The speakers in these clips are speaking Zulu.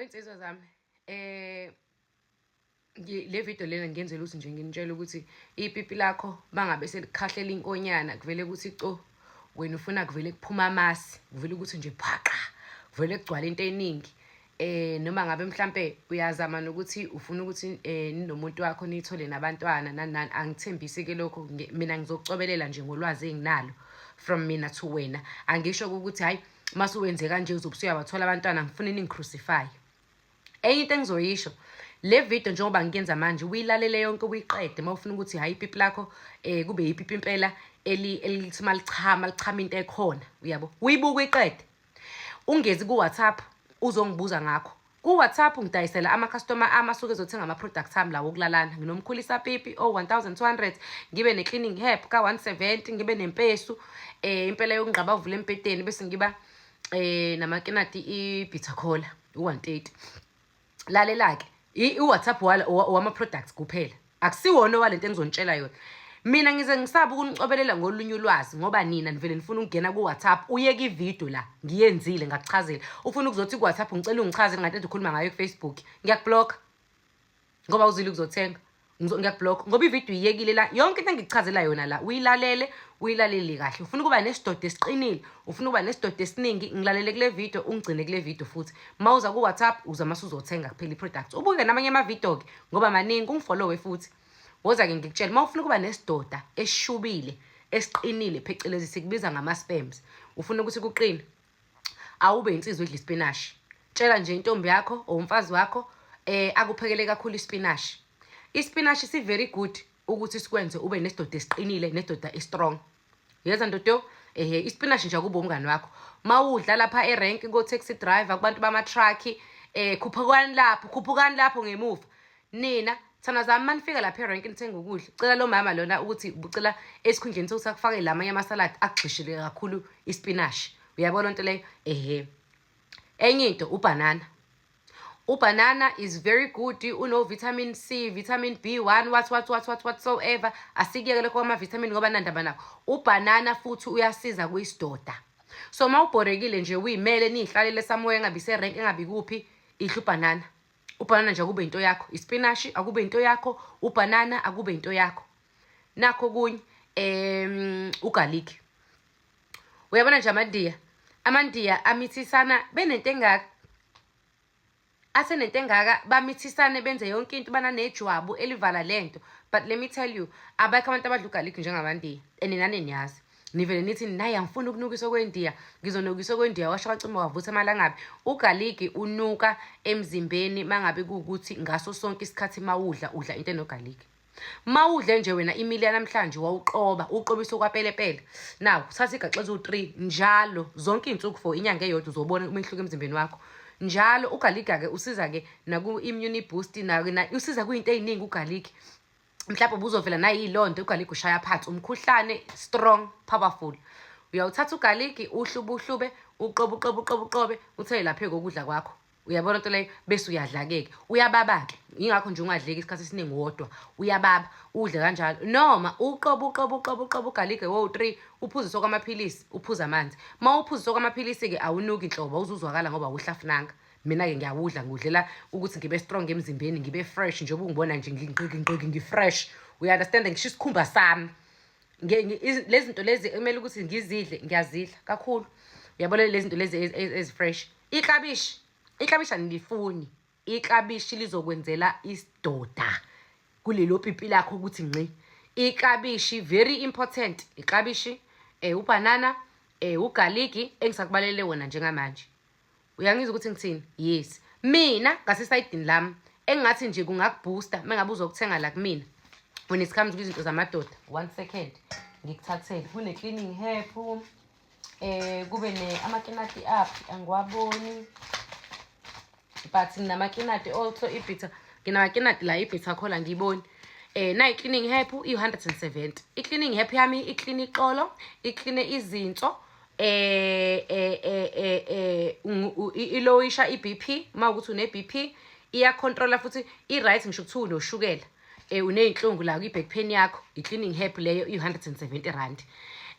Wey'nsizwa zami, le video lena ngiyenzela ukuthi nje nginitshele ukuthi ipipi lakho mangabe selikhahlela inkonyana, kuvele ukuthi co, wena ufuna kuvele kuphuma amasi, kuvele ukuthi nje phaqa, kuvele kugcwale into eningi. Noma ngabe mhlambe uyazama nokuthi ufuna ukuthi ninomuntu wakho nithole nabantwana, nani nani, angithembisi ke lokho. Mina ngizokucobelela nje ngolwazi enginalo from mina to wena. Angisho ukuthi hayi, masuwenze kanje uzobe usuyabathola abantwana. Ngifuna ningi-crucify. Enye into engizoyisho, le video njengoba ngiyenza manje, uyilalele yonke, uyiqede, uma ufuna ukuthi hhayi, ipipi lakho kube yipipi impela elithi malichama lichama into ekhona, uyabo. Uyibuke uyiqede, ungezi ku-WhatsApp uzongibuza ngakho. Ku-WhatsApp ngidayisela ama-customer ami asuke ezothenga ama-products ami lawo okulalana. Nginomkhulisa pipi o-1200, ngibe ne-cleaning herb ka-170, ngibe nempesu impela yokungqabavula empeteni, bese ngiba namakinati i-bitter cola u-130. Lalela-ke, i-WhatsApp wama-products kuphela, akusiwona owalento engizonitshela yona. Mina ngize ngisabe ukunicobelela ngolunye ulwazi ngoba nina nivele nifuna ukungena ku-WhatsApp, uyeke ividiyo la ngiyenzile ngakuchazela, ufuna ukuzothi ku-WhatsApp, "Ngicela ungichazele ngento ukhuluma ngayo ku-Facebook." Ngiyaku-blocka ngoba uzile ukuzothenga. Ngiyaku-blocka ngoba ividiyo iyekile la. Yonke into engikuchazela yona la uyilalele, uyilalele kahle. Ufuna ukuba nesidoda esiqinile, ufuna ukuba nesidoda esiningi, ngilalele kule video, ungigcine kule video. Futhi uma uza ku-WhatsApp, uza mase uzothenga kuphela i-product. Ubuke namanye amavidiyo-ke ngoba maningi, ungi-followe futhi. Woza-ke ngikutshele, uma ufuna ukuba nesidoda esishubile, esiqinile, phecelezi sikubiza ngama-sperms, ufuna ukuthi kuqine, awube insizwa edla ispinashi. Tshela nje intombi yakho or umfazi wakho akuphekele kakhulu ispinashi. Ispinashi si very good ukuthi sikwenze ube nesidoda esiqinile, nesidoda e-strong. Yeza ndodo, ehe, ispinashi nje akube umngani wakho. Mawudla lapha erenki, ko-taxi driver, kubantu bama-truck, khuphukani lapho, khuphukani lapho ngemuva. Nina thana zami, manifika lapha erenki nithenga ukudla, cela lo mama lona ukuthi ucela esikhundleni sokuthi akufake lamanye amasaladi, akugxishele kakhulu ispinashi. Uyabona nto leyo? Ehe. Enye into, ubhanana. Ubhanana is very good, uno-vitamin C, vitamin B1, what what what what whatsoever. Asikuyeke lokho kwama-vitamin ngoba nandaba nakho. Ubhanana futhi uyasiza kwisidoda. So uma ubhorekile nje, uyimele, niyihlalele somewhere, engabi serenki, engabi kuphi, idla ubhanana. Ubhanana nje akube into yakho, ispinashi akube into yakho, ubhanana akube into yakho. Nakho kunye ugarlic. Uyabona nje amandiya, amandiya amithisana benento engaka, asenento engaka, bamithisane, benze yonke into, bananejwabu elivala lento. But let me tell you, abekho abantu abadla ugarlic njengabandiya, and nani niyazi. Nivele nithi, "Nayi, angifuni ukunukisa okwendiya, ngizonukisa okwendiya." Washo kwacima wavutha amalangabi. Ugarlic unuka emzimbeni mangabe kuwukuthi ngaso sonke isikhathi mawudla, udla into enogarlic. Mawudle nje wena imili yanamhlanje, wawuqoba uqobisa okwapelepele, now uthatha igaxa eziwu-3 njalo zonke iy'nsuku for inyanga eyodwa, uzobona umehluko emzimbeni wakho njalo. Ugarlic-ke usiza-ke naku-immune boost, usiza kuyinto ey'ningi ugarlic. Mhlawumbe ubuzovela nayilonto, ugarlic ushaya phansi umkhuhlane, strong, powerful. Uyawuthatha ugarlic, uhlube, uhlube, uqobe, uqobe, uqobe, uqobe, uthele lapha kokudla kwakho. Uyabona nto leyo? Bese uyadla-ke. Ke uyababa-ke, yingakho nje ungadleki isikhathi esiningi wodwa, uyababa. Udle kanjalo, noma uqobe, uqobe, uqobe, uqobe ugarlic wo-three, uphuze sokwamaphilisi, uphuze amanzi. Uma uphuze sokwamaphilisi-ke, awunuki nhlobo, awuzuzwakala ngoba awuhlafunanga. Mina-ke ngiyawudla, ngiwudlela ukuthi ngibe strong emzimbeni, ngibe fresh njengoba ungibona nje, nginqiki nqiki, ngi-fresh, uya-understand? Ngisho isikhumba sami. Lezi zinto lezi kumele ukuthi ngizidle, ngiyazidla kakhulu. Uyabona lezi zinto lezi ezi-fresh, iklabishi, iklabishi anilifuni. Iklabishi lizokwenzela isidoda kulelo pipi lakho ukuthi ngci. Iklabishi very important, iklabishi, ubhanana, ugarlic engisakubalele wona njengamanje. Uyangizwa ukuthi ngithini? Yes. Mina ngasesayidini lami, engingathi nje kungakuboosta uma ngabe uzokuthenga la kumina when it comes kwizinto zamadoda, one second ngikuthathele, kune-cleaning herb, kube ne amakinati aphi, angiwaboni, but nginamakinati also, i-bitter, nginamakinati la, i-bitter cola ngiyiboni. Nayi cleaning herb i-170. I-cleaning herb yami i-clean iqolo, i-clean izinso, ilowisha i-BP uma ukuthi une-BP, iyacontrola futhi, i-right ngisho kuthiwa unoshukela, uney'nhlungu la kwi-back pain yakho. I-cleaning herb leyo i-R170.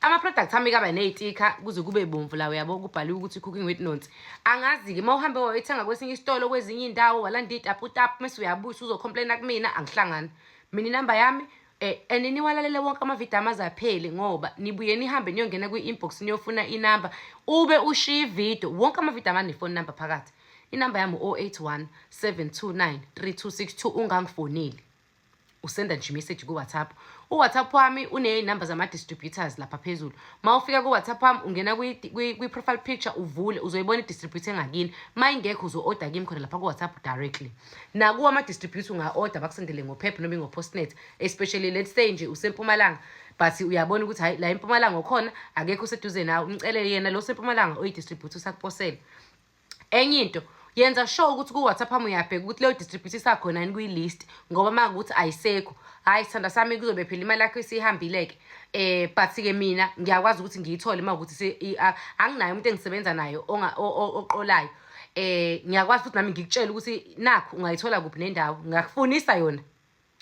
Ama-products ami kaba ney'tikha kuze kube bomvu la, uyabo, kubhaliwe ukuthi "Cooking with Nonsi". Angazi-ke uma uhambe wayothenga kwesinye isitolo, kwezinye iy'ndawo, walanda iy'taputapu, mese uyabuya uzocomplaina kumina. Angihlangani mina. Inamba yami and niwalalele wonke amavidiyo amaze aphele, ngoba nibuye nihambe niyongena kwi-inbox niyofuna inamba, ube ushiye ividiyo. Wonke amavidiyo amane-phone number phakathi. Inamba yami u-081 729 3262. Ungangifoneli, usenda nje imessage ku-WhatsApp. U-WhatsApp wami uney'namba zama-distributors lapha phezulu. Ma ufika ku-WhatsApp wami, ungena kwi-profile picture, uvule, uzoyibona i-distributor engakini. Ma ingekho, uzo-order kimi khona lapha ku-WhatsApp directly. Nakuwo ama-distributor unga-order, bakusendele ngoPep noma ingo-PostNet. Especially, let's say nje useMpumalanga, but uyabona ukuthi hayi, la eMpumalanga ukhona, akekho useduze nawe, umcele yena lo sempumalanga oyi-distributor usakuposela. Enye into, yenza sure ukuthi ku-WhatsApp wami uyabheka ukuthi leyo distributor isakhona yini kwi-list, ngoba uma kuwukuthi ayisekho, hhayi sithanda sami, kuzobe phela imali yakho isihambile-ke. But-ke mina ngiyakwazi ukuthi ngiyithole uma kuwukuthi anginayo umuntu engisebenza naye oqolayo. Ngiyakwazi futhi nami ngikutshele ukuthi nakhu ungayithola kuphi nendawo, ngingakufunisa yona,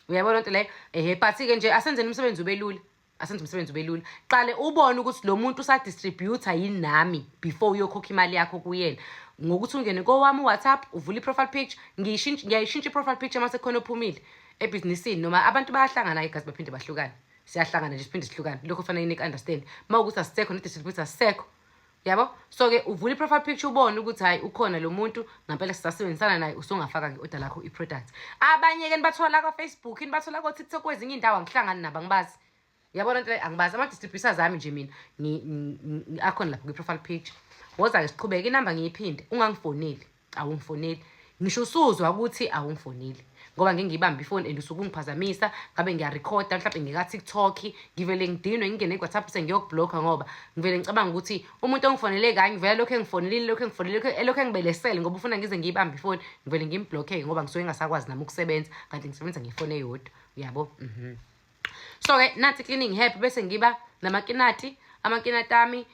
uyabona nto leyo. Ehe, but-ke nje asenzeni umsebenzi ube lula, asenze umsebenzi ube lula. Qale ubone ukuthi lo muntu usadistributor yini nami before uyokhokha imali yakho kuyena, ngokuthi ungene kowami uWhatsApp, uvule i-profile picture. Ngiyayishintsha i-profile picture uma sekukhona ophumile ebhizinisini, noma abantu bayahlangana igazi baphinde bahlukane. Siyahlangana nje, siphinde sihlukane. Lokho kufanele niku-understand uma ukuthi asisekho ne-distributor, asisekho, yabo. So-ke uvule i-profile picture, ubone ukuthi hhayi, ukhona lo muntu ngampela, sisasebenzisana naye, usungafaka nge-order lakho i-product. Abanye-ke nibathola kwa-Facebook, nibathola ko-TikTok, kwezinye iy'ndawo, angihlangani nabo, angibazi, uyabona nto leyo, angibazi. Ama-distributors ami nje mina akhona lapho kwi-profile picture. Woza-ke siqhubeke. Inamba ngiyiphinde: ungangifoneli, awungifoneli. Ngisho usuzwa ukuthi awungifoneli, ngoba ngeke ngiyibambe ifoni and usuke ungiphazamisa. Ngabe ngiyarekhoda mhlawumbe ngika-TikTok, ngivele ngidinwe, ngingene ku-WhatsApp sengiyokublokha, ngoba ngivele ngicabanga ukuthi umuntu ongifonele kanye vele lokhu engifonelile, lokhu engifonelile, elokhu engibelesele, ngoba ufuna ngize ngiyibambe ifoni. Ngivele ngimblockeke, ngoba ngisuke ngingasakwazi nami ukusebenza, kanti ngisebenza ngefoni eyodwa, uyabo. So-ke nansi cleaning herb. Bese ngiba namakinati, amakinati ami,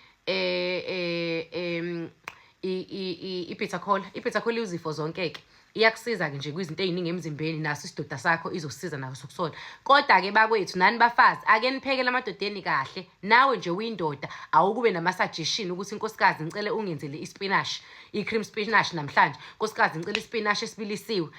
i-bitter cola. I-bitter cola iwuzifo zonke-ke, iyakusiza-ke nje kwizinto ey'ningi emzimbeni. Naso isidoda sakho izosiza naso kusona. Kodwa-ke bakwethu nani bafazi, ake niphekele amadodeni kahle. Nawe nje uyindoda, awukube nama-suggestion ukuthi, "Inkosikazi, ngicele ungenzele ispinashi, i-cream spinach namhlanje. Nkosikazi, ngicela ispinashi esibilisiwe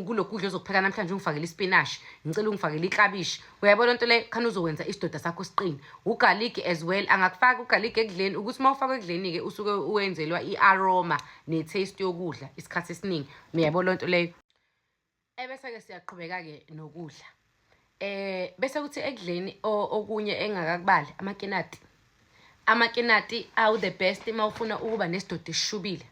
kulokhu kudla ozokupheka namhlanje, ungifakele ispinashi, ngicela ungifakele iklabishi." Uyabona nto leyo khani uzokwenza isidoda sakho siqine. Ugaliki as well, angakufaka ugaliki ekudleni, ukuthi uma ufaka ekudleni-ke usuke uwenzelwa i-aroma ne-taste yokudla isikhathi esiningi, uyayibona nto leyo. Ebese-ke siyaqhubeka-ke nokudla. Bese kuthi ekudleni okunye engakakubali, amakinati. Amakinati awu the best uma ufuna ukuba nesidoda esishubile.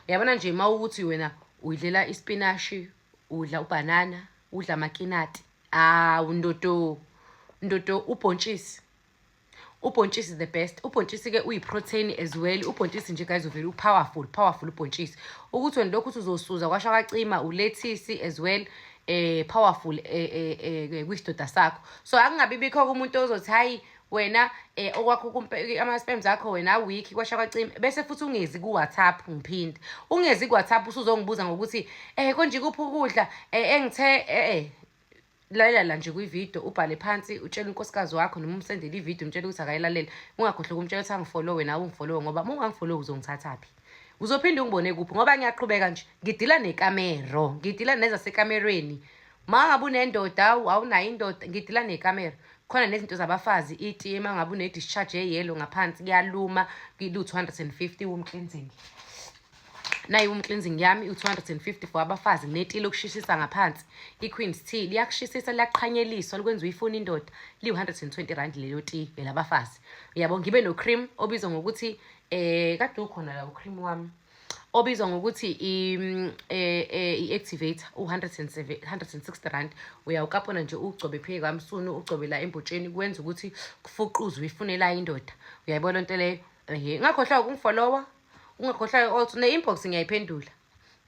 Uyabona nje, uma ukuthi wena uyidlela ispinashi, udla ubhanana, udla amakinati, awu ndodo, ndodo. Ubhontshisi, ubhontshisi is the best. Ubhontshisi-ke uyi-protein as well. Ubhontshisi nje guys uvele u-powerful, powerful ubhontshisi, ukuthi wena lokhu uthi uzosuza kwasha kwacima. Ulethisi as well, powerful kwisidoda sakho. So akungabi bikho umuntu ozothi, "Hayi wena, okwakho ama-sperms akho wena weak, kwasha kwacima." Bese futhi ungezi ku-WhatsApp, ngiphinde, ungezi ku-WhatsApp usuzongibuza ngokuthi konje kuphi ukudla engithe. Lalela la nje kwividiyo, ubhale phansi, utshele unkosikazi wakho noma umsendele ividiyo, umtshele ukuthi akayilalele. Ungakhohlwa ukumtshela ukuthi angifollowe, nawe ungifollowe, ngoba uma ungangifollowe uzongithathaphi? Uzophinde ungibone kuphi? Ngoba ngiyaqhubeka nje, ngidila nekamero, ngidila nezasekamerweni. Ma ngabe unendoda, awunayo indoda, ngidila nekamero. Khona nezinto zabafazi, itiye, uma ngabe une-discharge eyelo ngaphansi, kuyaluma, lu-250 womb cleansing. Nayi womb cleansing yami, u-250 for abafazi. Neti lokushishisa ngaphansi, i-Queen's Tea, liyakushishisa, liyaqhanyeliswa, likwenza uyifuna indoda. Liwu-R120 lelo tea elabafazi, uyabo. Ngibe no-cream obizwa ngokuthi kade ukhona la ucream wami obizwa ngokuthi i-activator, u-107, R160. Uyawukapona nje, ugcobe phezu kwamsunu, ugcobe la embotsheni, kwenza ukuthi kufuquze uyifunela indoda, uyayibona nto leyo. Ehe, ungakhohlwa ukungifollowa, ungakhohlwa also ne-inbox ngiyayiphendula,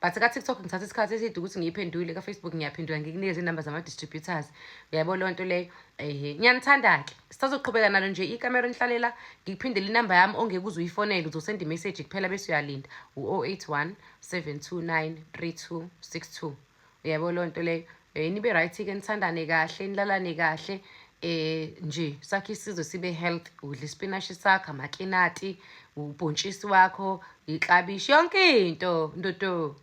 but ka-TikTok ngithatha isikhathi eside ukuthi ngiyiphendule. Ka-Facebook ngiyaphendula, ngikunikeze iy'namba zama-distributors, uyayibona leyo nto leyo. Ehe, ngiyanithanda-ke, sisazoqhubeka nalo nje ikamero nihlalela. Ngikuphindele inamba yami ongeke uze uyifonele, uzosenda imeseji kuphela bese uyalinda, u-081 729 3262, uyayibona leyo nto leyo. Nibe right-ke, nithandane kahle, nilalane kahle. Nje sakhe isizwe sibe health, udla isipinashi sakho, amakinati, ubhontshisi wakho, iklabishi, yonke into, ndodo.